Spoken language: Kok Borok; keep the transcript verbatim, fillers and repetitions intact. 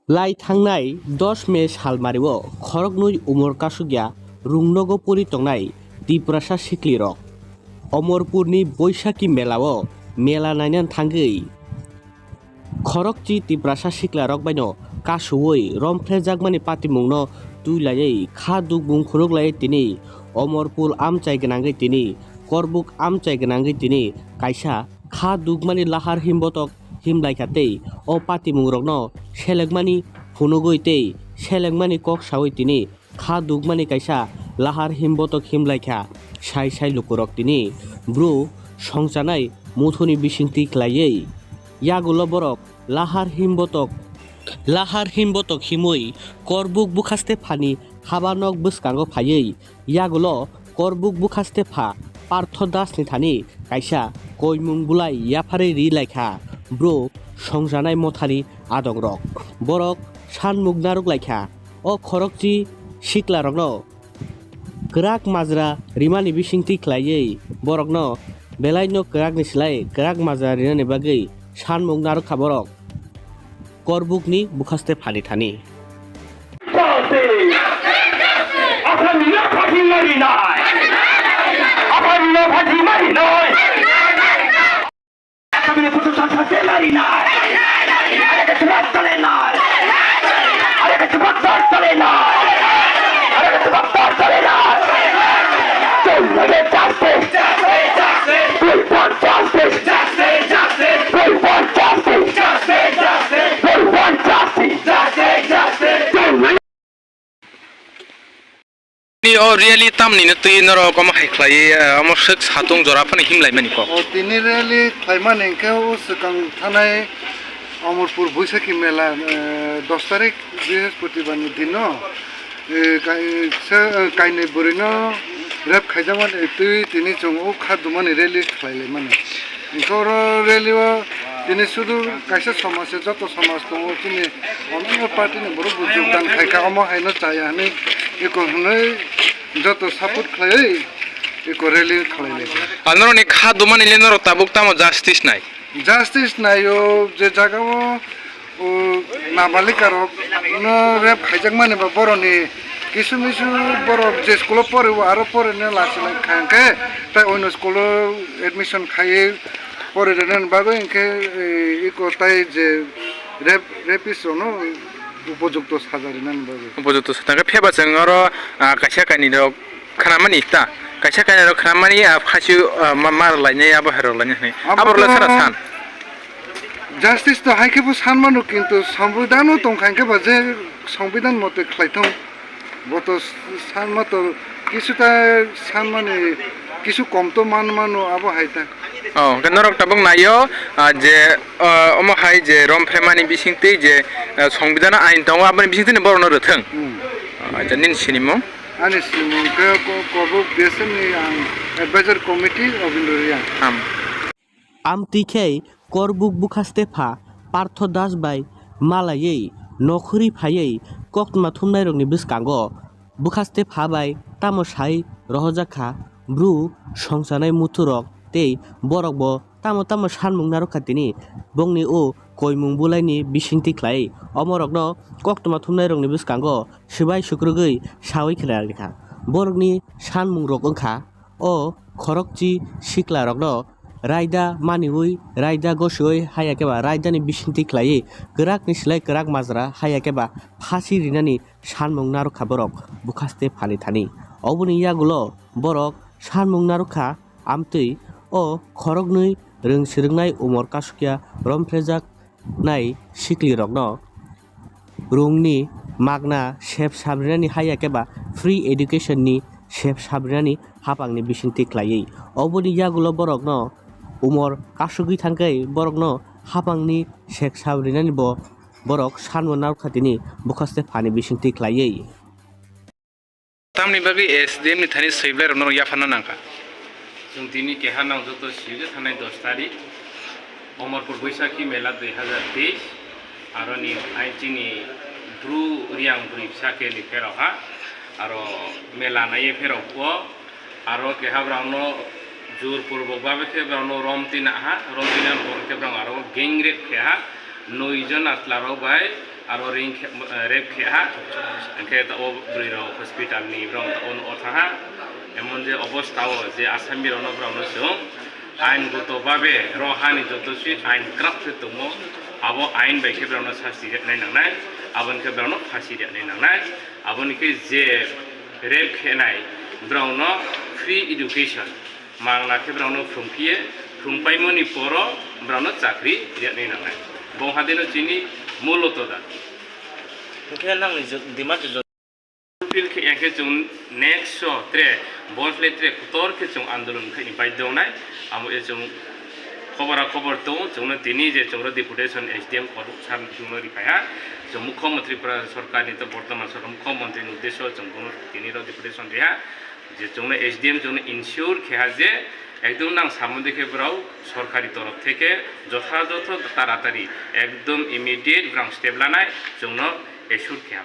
Lai thangnai dos May salmario khoroknwi umor kasukya rungnogo pori tongnai Tiprasa siklirok Omorpurni Boisakhi melao mela naina thangwi khorokchi Tiprasa siklarok baino kasuwi romphrejakmani patimungno twi laiwi kha dukbung khuruk laiwi tini Omorpur amchai gwnangwi tini Korbuk amchai gwnangwi tini kaisa kha dukmani lahar himbotok himlaikha tei o patimungrokno selengmani phunugwi tei selengmani kok sawi tini kha dukmani kaisa lahar himbotok himlaikha. Sai sai lukurok tini bru songchanai muthuni bisingtwi khlaiwi yagulo borok lahar himbotok lahar himbotok himwi Korbuk bwkhaste phani habanok bwskango phaiwi yagulo Korbuk bwkhaste pha Partho Dasni thani kaisa koimung bulai yapharwi ri laikha bru songchanai mothani adongrok. Borok sanmung narwk laikha. O khorokchi siklarokno kwrak majra rimani bisingtwi khlaiwi borokno belaino kwrakni slai kwrak majra rinani bagwi sanmung narwkha borok Korbukni bwkhaste phani thani. Justice! Asamni no phathi marinai! Asamni no phathi marinai! Asamni putu sasa se marinai! Are ke tumak tale nai! Are ke tumak tar tale nai! Are ke tumak tar tale nai! Don't let it justice! We want justice! We want justice! We want justice! Don't let Ni o rally tamni no twi norok omo hai khlai, eh, omo swk satung jora phano himlai mani kok. O tini rally khlaimani hwnkhe o swkang thanai Omorpur Boisakhi mela, eh, dos tarik Brihaspatibar ni dino, eh, kai-, se-, eh, kainwi bwrwi no rape khaijakmani twi tini chwng o kha dumani rally khlai laimani. Hwnkhe oro rally o tini sudu kaisa somaj se joto somaj tongo chini onno party ni borok bo jogdan khaikha omo haino chaya hinwi eko hinwi joto support khlaiwi eko rally khlai laijak. Ah, norokni kha dumani le norok tabuk tamo justice nai? Justice naio je jaga o, o, nabalikarok no rape khaijakmani ba boroni kisu misu borok je school o pore o aro pore no lachilai kha hwnkhe tai oino school o admission khaiwi pore rwnani bagwi hwnkhe, e, iko tai je rape, rapist rokno upojukto saja rinani bagwi. Upojukto saja hwnkhe phiyaba chwng oro, ah, kaisa kainwi rok khnamani ta, kaisa kainwi rok khnamani, ah, khasiu, ah, ma, mar lainai abo hai rok lainai hwnwi. Abo rok lai to sara san. Justice to hai khe bo san mano, kintu Sambidan o tong kha hwnkhe ba je Sambidan mote khlai thung. Bo to sanma to kisu ta sanmani kisu kom to man mano abo hai ta. Oh, hwnkhe norok tabuk naio, ah, je, ah, omo hai je romphemani bisingtwi je, ah, Songbidano ain tongo aboni bisingtwi ni borokno rwthwng. Hmm. Ah, acha nini sinimung? Ani sinimung khe ko-, Korbuk B S F ni ang advisor committee Obindro Reang. Ham. Amtwi khe Korbuk bwkhaste pha Partho Das bai malaiwi nokhorwi phaiwi koktwma thumnairokni bwskango bwkhaste pha bai tamo sai rohorjak kha, bru songchanai muthurok tei borokbo tamo tamo sanmung narwk kha tini bongni o koimung bulaini bisingtwi khlai omorokno koktwma thumnairokni bwskango swbai sukrugwi saui khlai rwkha. Borokni sanmungrok wngkha, o khorokchi siklarokno raida maniwi, raida gosiwi, haiya khe ba raidani bisingtwi khlaiwi, kwrakni slai kwrak majra, haiya khe ba phasi rinani sanmung narwkha borok bwkhaste phani thani. Oboni yagulo borok sanmung narwkha, amtwi o khoroknwi rwng swrwngnai umor kasukya romphrejaknai siklirokno rungni magna sep sabrinani haiya khe ba free education ni sep sabrinani hapangni bisingtwi khlaiwi. Oboni yagulo borokno umor kasugwi thangkhe borokno hapangni sep sabrinani bo borok sanmung narwkha tini bwkhaste phani bisingtwi khlaiwi. Tamni bagwi S D M ni thani swiblai rok norok yapharna nangkha. Chwng tini keha nang joto swijak thanai dos tarik, Omorpur Boisakhi Mela dui hazar teis, aroni ain chini Bru Riang bwrwi bwsa khe ni pherok ha, aro mela naiye pherok bo, aro keha brang no Jor purbok babe khe borokno rom twi naha, rom twi nani pore khe borok aro gang rape khe ha, noi jona chwlarok bai aro ring khe, rape khe ha, hwnkhe ta o bwrwi rok hospital ni borok ta o thang ha, emon je obostha o je Asami rokno borokno chwng ain goto babe ro hani joto si ain kwrak khe tongmo, abo ain bai khe borokno sasti rwnai nangnai, aboni khe borokno phasi rwnai nangnai, aboni khe je rape khenai borokno free education mangna khe borokno phrwngphiye, phrwngpaimoni poro borokno chakri rwnai nangnai. Bo hadino chini muloto da. Hwnkhe nangni jo-, demand jo- Fulfill khe ya khe chwng next o tre, bosle tre kotor khe chwng andolon khaini baidhyo wngnai. Amo e chwng khobora khobor tongo, chwngno tini je chwngno deputation S D M kotor sar chwngno riphaiha. Chwng Mukhyamantri Tripura Sarkarni to bortoman sarkar Mukhyamantri ni uddesyo chwng bono tini ro deputation riha. Je chwngno S D M chwngno ensure kheha je ekdom nang samung de khe borok sorkari torof theke jothajotho taratari ekdom immediate borok step lanai chwngno assure kheha.